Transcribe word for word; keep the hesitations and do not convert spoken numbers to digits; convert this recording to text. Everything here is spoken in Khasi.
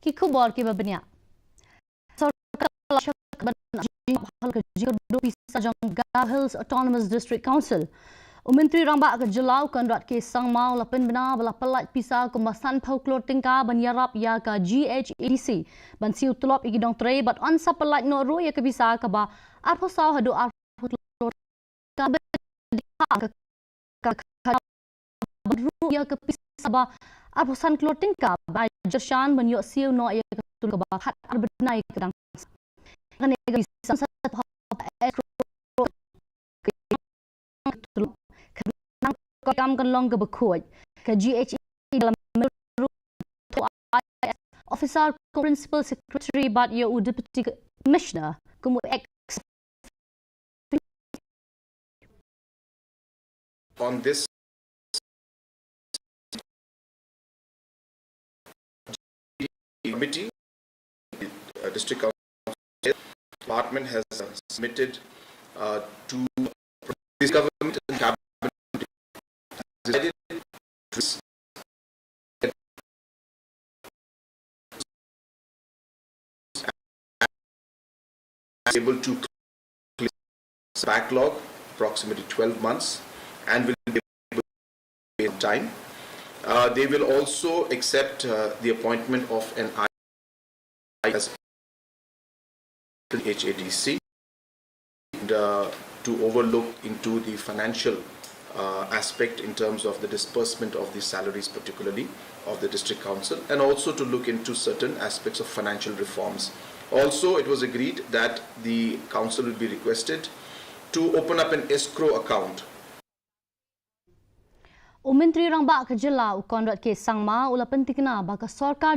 Ki khubor kiba bniah. Sorkar la shah ban jingkyrduh pisa jong Garo Hills Autonomous District Council. U Myntri Rangbah ka jylla u Conrad K Sangma u la pynbna ba la pyllait pisa kumba sanphew klur tyngka ban ïarap ïa ka G H A D C ban siew tulop ïa ki nongtrei bad yn sa pyllait noh ruh ïa ka pisa kaba arphew saw haduh arphew klur tyngka, ka ka ka ka ruh ïa ka pisa ba arphew san klur tyngka ba ai jyrsiang ban ïoh siew noh ïa ka tulop kaba khat ar bnai ka dang. Kane ka pisa sa kam kan long kaba khuid. Ka G H A D C officer, principal secretary bad ïa u deputy commissioner kum u ex on this committee, uh, district council department has, uh, submitted, uh, to this government and cabinet decided to able to clear backlog, approximately twelve months, and will be able to pay on time. Uh, they will also accept, uh, the appointment of an I as H A D C and, uh, to overlook into the financial, uh, aspect in terms of the disbursement of the salaries, particularly of the district council, and also to look into certain aspects of financial reforms. Also, it was agreed that the council will be requested to open up an escrow account. U Myntri Rangbah ka jylla u Conrad K Sangma u la pyntikna ba ka sorkar